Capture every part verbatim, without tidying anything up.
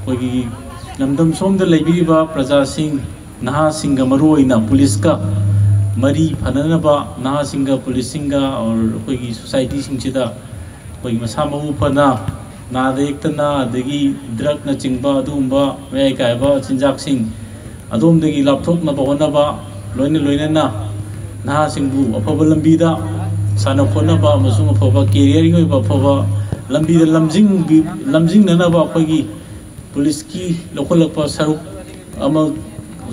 ꯑꯩꯈꯣꯏꯒꯤ ꯂꯝꯗꯝ ꯁꯣꯝꯗ ꯂꯩꯕꯤꯔꯤꯕ ꯄ꯭ꯔꯖꯥꯁꯤꯡ, ꯅꯍꯥꯁꯤꯡꯒ, ꯃꯔꯨꯑꯣꯏꯅ ꯄꯨꯂꯤꯁꯀ ꯃꯔꯤ ꯐꯅꯅꯕ, ꯅꯍꯥꯁꯤꯡꯒ ꯄꯨꯂꯤꯁꯁꯤꯡꯒ ꯑꯣꯔ ꯑꯩꯈꯣꯏꯒꯤ ꯁꯣꯁꯥꯏꯇꯤꯁꯤꯡꯁꯤꯗ ꯑꯩꯈꯣꯏꯒꯤ ꯃꯁꯥ ꯃꯎ ꯐꯅ, ꯅꯥꯗ ꯌꯦꯛꯇꯅ, ꯑꯗꯒꯤ ꯗ꯭ꯔꯛꯅꯆꯤꯡꯕ ꯑꯗꯨꯒꯨꯝꯕ ꯃꯌꯥꯏ ꯀꯥꯏꯕ ꯆꯤꯟꯖꯥꯛꯁꯤꯡ ꯑꯗꯣꯝꯗꯒꯤ ꯂꯥꯞꯊꯣꯛꯅꯕ ꯍꯣꯠꯅꯕ, ꯂꯣꯏꯅ ꯂꯣꯏꯅꯅ ꯅꯍꯥꯁꯤꯡꯕꯨ ꯑꯐꯕ ꯂꯝꯕꯤꯗ ꯁꯥꯟꯅ ꯈꯣꯠꯅꯕ ꯑꯃꯁꯨꯡ ꯑꯐꯕ ꯀꯦꯔꯤꯌꯔꯒꯤ ꯑꯣꯏꯕ ꯑꯐꯕ ꯂꯝꯕꯤꯗ ꯂꯝꯖꯤꯡꯕꯤ-, ꯂꯝꯖꯤꯡꯅꯅꯕ ꯑꯩꯈꯣꯏꯒꯤ ꯄꯨꯂꯤꯁꯀꯤ ꯂꯧꯈꯠꯂꯛꯄ ꯁꯔꯨꯛ ꯑꯃ,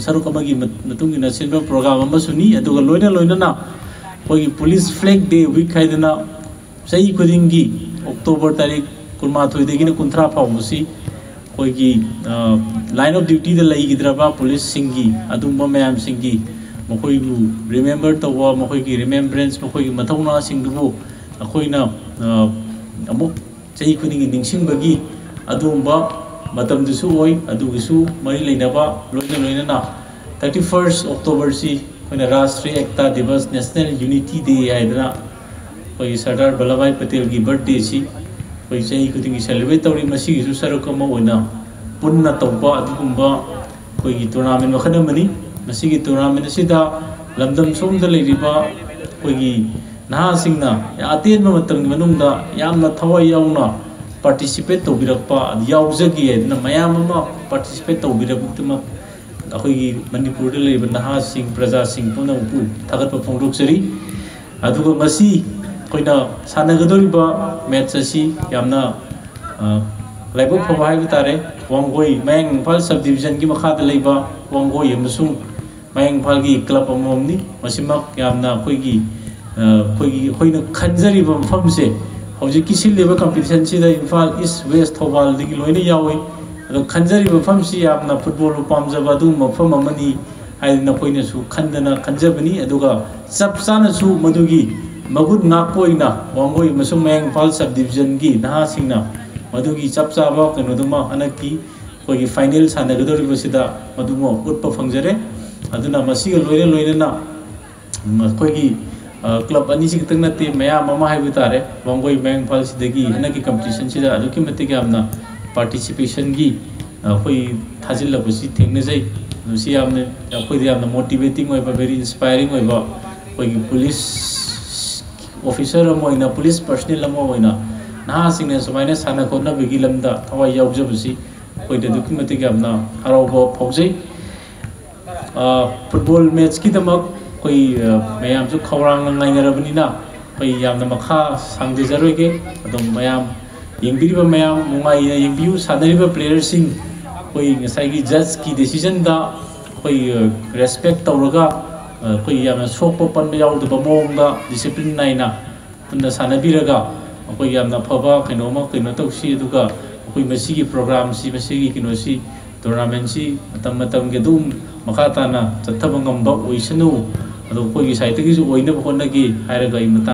ꯁꯔꯨꯛ ꯑꯃꯒꯤ ꯃ-, ꯃꯇꯨꯡ ꯏꯟꯅ ꯁꯤꯟꯕ ꯄ꯭ꯔꯣꯒ꯭ꯔꯥꯝ ꯑꯃꯁꯨꯅꯤ꯫ ꯑꯗꯨꯒ ꯂꯣꯏꯅ ꯂꯣꯏꯅꯅ ꯑꯩꯈꯣꯏꯒꯤ ꯄꯨꯂꯤꯁ ꯐ꯭ꯂꯦꯒ ꯗꯦ ꯋꯤꯛ ꯍꯥꯏꯗꯅ ꯆꯍꯤ ꯈꯨꯗꯤꯡꯒꯤ ꯑꯣꯛꯇꯣꯕꯔ ꯇꯥꯔꯤꯛ ꯀꯨꯟꯃꯥꯊꯣꯏꯗꯒꯤꯅ ꯀꯨꯟꯊ꯭ꯔꯥ ꯐꯥꯎꯕꯁꯤ ꯑꯩꯈꯣꯏꯒꯤ, ꯑ, ꯂꯥꯏꯟ ꯑꯣꯐ ꯗ꯭ꯌꯨꯇꯤꯗ ꯂꯩꯈꯤꯗ꯭ꯔꯕ ꯄꯨꯂꯤꯁꯁꯤꯡꯒꯤ, ꯑꯗꯨꯒꯨꯝꯕ ꯃꯌꯥꯝꯁꯤꯡꯒꯤ, ꯃꯈꯣꯏꯕꯨ ꯔꯤꯃꯦꯝꯕꯔ ꯇꯧꯕ, ꯃꯈꯣꯏꯒꯤ ꯔꯤꯃꯦꯝꯕ꯭ꯔꯦꯟꯁ, ꯃꯈꯣꯏꯒꯤ ꯃꯊꯧꯅꯥꯁꯤꯡꯗꯨꯕꯨ ꯑꯩꯈꯣꯏꯅ, ꯑ, ꯑꯃꯨꯛ ꯆꯍꯤ ꯈꯨꯗꯤꯡꯒꯤ ꯅꯤꯡꯁꯤꯡꯕꯒꯤ ꯑꯗꯨꯒꯨꯝꯕ ꯃꯇꯝꯗꯨꯁꯨ ꯑꯣꯏ꯫ ꯑꯗꯨꯒꯤꯁꯨ ꯃꯔꯤ ꯂꯩꯅꯕ, ꯂꯣꯏꯅ ꯂꯣꯏꯅꯅ ꯊꯥꯔꯇꯤ ꯐꯥꯔꯁ ꯑꯣꯛꯇꯣꯕꯔꯁꯤ ꯑꯩꯈꯣꯏꯅ ꯔꯥꯁꯇ꯭ꯔꯤꯌ ꯑꯦꯛꯇꯥ ꯗꯤꯕꯁ, ꯅꯦꯁꯅꯦꯜ ꯌꯨꯅꯤꯇꯤ ꯗꯦ ꯍꯥꯏꯗꯅ ꯑꯩꯈꯣꯏꯒꯤ ꯁꯔꯗꯥꯔ ꯚꯜꯂꯚꯚꯥꯏ ꯄꯇꯦꯜꯒꯤ ꯕꯔꯊꯗꯦꯁꯤ ꯑꯩꯈꯣꯏ ꯆꯍꯤ ꯈꯨꯗꯤꯡꯒꯤ ꯁꯦꯂꯦꯕ꯭ꯔꯦꯠ ꯇꯧꯔꯤ꯫ ꯃꯁꯤꯒꯤꯁꯨ ꯁꯔꯨꯛ ꯑꯃ ꯑꯣꯏꯅ ꯄꯨꯟꯅ ꯇꯧꯕ ꯑꯗꯨꯒꯨꯝꯕ ꯑꯩꯈꯣꯏꯒꯤ ꯇꯣꯔꯅꯥꯃꯦꯟ ꯃꯈꯜ ꯑꯃꯅꯤ꯫ ꯃꯁꯤꯒꯤ ꯇꯣꯔꯅꯥꯃꯦꯟ ꯑꯁꯤꯗ ꯂꯝꯗꯝ ꯁꯣꯝꯗ ꯂꯩꯔꯤꯕ ꯑꯩꯈꯣꯏꯒꯤ ꯅꯍꯥꯁꯤꯡꯅ ꯑꯇꯦꯟꯕ ꯃꯇꯝꯒꯤ ꯃꯅꯨꯡꯗ ꯌꯥꯝꯅ ꯊꯋꯥꯏ ꯌꯥꯎꯅ ꯄꯥꯔꯇꯤꯁꯤꯄꯦꯠ ꯇꯧꯕꯤꯔꯛꯄ, ꯌꯥꯎꯖꯒꯦ ꯍꯥꯏꯗꯅ ꯃꯌꯥꯝ ꯑꯃ ꯄꯥꯔꯇꯤꯁꯤꯄꯦꯠ ꯇꯧꯕꯤꯔꯛꯄꯒꯤꯗꯃꯛ ꯑꯩꯈꯣꯏꯒꯤ ꯃꯅꯤꯄꯨꯔꯗ ꯂꯩꯔꯤꯕ ꯅꯍꯥꯁꯤꯡ, ꯄ꯭ꯔꯖꯥꯁꯤꯡ ꯄꯨꯝꯅꯃꯛꯄꯨ ꯊꯥꯒꯠꯄ ꯐꯣꯡꯗꯣꯛꯆꯔꯤ꯫ ꯑꯗꯨꯒ ꯉꯁꯤ ꯑꯩꯈꯣꯏꯅ ꯁꯥꯟꯅꯒꯗꯧꯔꯤꯕ ꯃꯦꯠꯆ ꯑꯁꯤ ꯌꯥꯝꯅ, ꯑ, ꯂꯥꯏꯕꯛ ꯐꯕ ꯍꯥꯏꯕ ꯇꯥꯔꯦ꯫ ꯋꯥꯡꯒꯣꯏ, ꯃꯌꯥꯡ ꯏꯝꯐꯥꯜ ꯁꯕ ꯗꯤꯕꯤꯖꯟꯒꯤ ꯃꯈꯥꯗ ꯂꯩꯕ ꯋꯥꯡꯒꯣꯏ ꯑꯃꯁꯨꯡ ꯃꯌꯥꯡ ꯏꯝꯐꯥꯜꯒꯤ ꯀ꯭ꯂꯕ ꯑꯃꯃꯝꯅꯤ꯫ ꯃꯁꯤꯃꯛ ꯌꯥꯝꯅ ꯑꯩꯈꯣꯏꯒꯤ, ꯑ, ꯑꯩꯈꯣꯏꯒꯤ, ꯑꯩꯈꯣꯏꯅ ꯈꯟꯖꯔꯤꯕ ꯃꯐꯝꯁꯦ, ꯍꯧꯖꯤꯛꯀꯤ ꯁꯤꯜꯂꯤꯕ ꯀꯝꯄꯤꯇꯤꯁꯟꯁꯤꯗ ꯏꯝꯐꯥꯜ ꯏꯁ, ꯋꯦꯁ, ꯊꯧꯕꯥꯜꯗꯒꯤ ꯂꯣꯏꯅ ꯌꯥꯎꯏ꯫ ꯑꯗꯣ ꯈꯟꯖꯔꯤꯕ ꯃꯐꯝꯁꯤ ꯌꯥꯝꯅ ꯐꯨꯠꯕꯣꯜꯕꯨ ꯄꯥꯝꯖꯕ ꯑꯗꯨꯒꯨꯝꯕ ꯃꯐꯝ ꯑꯃꯅꯤ ꯍꯥꯏꯗꯅ ꯑꯩꯈꯣꯏꯅꯁꯨ ꯈꯟꯗꯅ ꯈꯟꯖꯕꯅꯤ꯫ ꯑꯗꯨꯒ ꯆꯞ ꯆꯥꯅꯁꯨ ꯃꯗꯨꯒꯤ ꯃꯒꯨꯟ ꯉꯥꯛꯄ ꯑꯣꯏꯅ ꯋꯥꯡꯒꯣꯏ ꯑꯃꯁꯨꯡ ꯃꯌꯥꯡ ꯏꯝꯐꯥꯜ ꯁꯕ ꯗꯤꯕꯤꯖꯟꯒꯤ ꯅꯍꯥꯁꯤꯡꯅ ꯃꯗꯨꯒꯤ ꯆꯞ ꯆꯥꯕ ꯀꯩꯅꯣꯗꯨꯃ ꯍꯟꯗꯛꯀꯤ ꯑꯩꯈꯣꯏꯒꯤ ꯐꯥꯏꯅꯦꯜ ꯁꯥꯟꯅꯒꯗꯧꯔꯤꯕꯁꯤꯗ ꯃꯗꯨꯃ ꯎꯠꯄ ꯐꯪꯖꯔꯦ꯫ ꯑꯗꯨꯅ ꯃꯁꯤꯒ ꯂꯣꯏꯅ ꯂꯣꯏꯅꯅ, ꯎꯝ, ꯑꯩꯈꯣꯏꯒꯤ, ꯑ, ꯀ꯭ꯂꯕ ꯑꯅꯤꯁꯤ ꯈꯛꯇꯪ ꯅꯠꯇꯦ, ꯃꯌꯥꯝ ꯑꯃ ꯍꯥꯏꯕ ꯇꯥꯔꯦ, ꯋꯥꯡꯒꯣꯏ ꯃꯌꯥꯡ ꯏꯝꯐꯥꯜꯁꯤꯗꯒꯤ ꯍꯟꯗꯛꯀꯤ ꯀꯝꯄꯤꯇꯤꯁꯟꯁꯤꯗ ꯑꯗꯨꯛꯀꯤ ꯃꯇꯤꯛ ꯌꯥꯝꯅ ꯄꯥꯔꯇꯤꯁꯤꯄꯦꯁꯟꯒꯤ ꯑꯩꯈꯣꯏ ꯊꯥꯖꯤꯜꯂꯛꯄꯁꯤ ꯊꯦꯡꯅꯖꯩ꯫ ꯑꯗꯨ ꯁꯤ ꯌꯥꯝꯅ, ꯑꯩꯈꯣꯏꯗ ꯌꯥꯝꯅ ꯃꯣꯇꯤꯚꯦꯇꯤꯡ ꯑꯣꯏꯕ, ꯚꯦꯔꯤ ꯏꯟꯁꯄꯥꯏꯔꯤꯡ ꯑꯣꯏꯕ, ꯑꯩꯈꯣꯏꯒꯤ ꯄꯨꯂꯤꯁ ꯑꯣꯐꯤꯁꯔ ꯑꯃ ꯑꯣꯏꯅ, ꯄꯨꯂꯤꯁ ꯄꯔꯁꯅꯦꯜ ꯑꯃ ꯑꯣꯏꯅ ꯅꯍꯥꯁꯤꯡꯅ ꯁꯨꯃꯥꯏꯅ ꯁꯥꯟꯅ ꯈꯣꯠꯅꯕꯒꯤ ꯂꯝꯗ ꯊꯋꯥꯏ ꯌꯥꯎꯖꯕꯁꯤ ꯑꯩꯈꯣꯏꯗ ꯑꯗꯨꯛꯀꯤ ꯃꯇꯤꯛ ꯌꯥꯝꯅ ꯍꯔꯥꯎꯕ ꯐꯥꯎꯖꯩ꯫ ꯐꯨꯠꯕꯣꯜ ꯃꯦꯠꯆꯀꯤꯗꯃꯛ ꯑꯩꯈꯣꯏ ꯃꯌꯥꯝꯁꯨ ꯈꯧꯔꯥꯡꯅ ꯉꯥꯏꯅꯔꯕꯅꯤꯅ ꯑꯩꯈꯣꯏ ꯌꯥꯝꯅ ꯃꯈꯥ ꯁꯥꯡꯊꯖꯔꯣꯏꯒꯦ꯫ ꯑꯗꯨꯝ ꯃꯌꯥꯝ, ꯌꯦꯡꯕꯤꯔꯤꯕ ꯃꯌꯥꯝ ꯅꯨꯡꯉꯥꯏꯅ ꯌꯦꯡꯕꯤꯌꯨ꯫ ꯁꯥꯟꯅꯔꯤꯕ ꯄ꯭ꯂꯦꯌꯔꯁꯤꯡ ꯑꯩꯈꯣꯏ ꯉꯁꯥꯏꯒꯤ ꯖꯁꯀꯤ ꯗꯤꯁꯤꯖꯟꯗ ꯑꯩꯈꯣꯏ ꯔꯦꯁꯄꯦꯛ ꯇꯧꯔꯒ, ꯑꯩꯈꯣꯏ ꯌꯥꯝꯅ ꯁꯣꯛꯄ ꯄꯟꯕ ꯌꯥꯎꯗꯕ ꯃꯑꯣꯡꯗ ꯗꯤꯁꯤꯄ꯭ꯂꯤꯟ ꯅꯥꯏꯅ ꯄꯨꯟꯅ ꯁꯥꯟꯅꯕꯤꯔꯒ ꯑꯩꯈꯣꯏ ꯌꯥꯝꯅ ꯐꯕ ꯀꯩꯅꯣꯝꯃ ꯀꯩꯅꯣ ꯇꯧꯁꯤ꯫ ꯑꯗꯨꯒ ꯑꯩꯈꯣꯏ ꯃꯁꯤꯒꯤ ꯄ꯭ꯔꯣꯒ꯭ꯔꯥꯝꯁꯤ, ꯃꯁꯤꯒꯤ ꯀꯩꯅꯣꯁꯤ, ꯇꯣꯔꯅꯥꯃꯦꯟꯁꯤ ꯃꯇꯝ ꯃꯇꯝꯒꯤ ꯑꯗꯨꯝ ꯃꯈꯥ ꯇꯥꯅ ꯆꯠꯊꯕ ꯉꯝꯕ ꯑꯣꯏꯁꯅꯨ꯫ ꯑꯗꯣ ꯑꯩꯈꯣꯏꯒꯤ ꯁꯥꯏꯠꯇꯒꯤꯁꯨ ꯑꯣꯏꯅꯕ ꯍꯣꯠꯅꯒꯦ ꯍꯥꯏꯔꯒ ꯑꯩ ꯃꯇꯥꯡ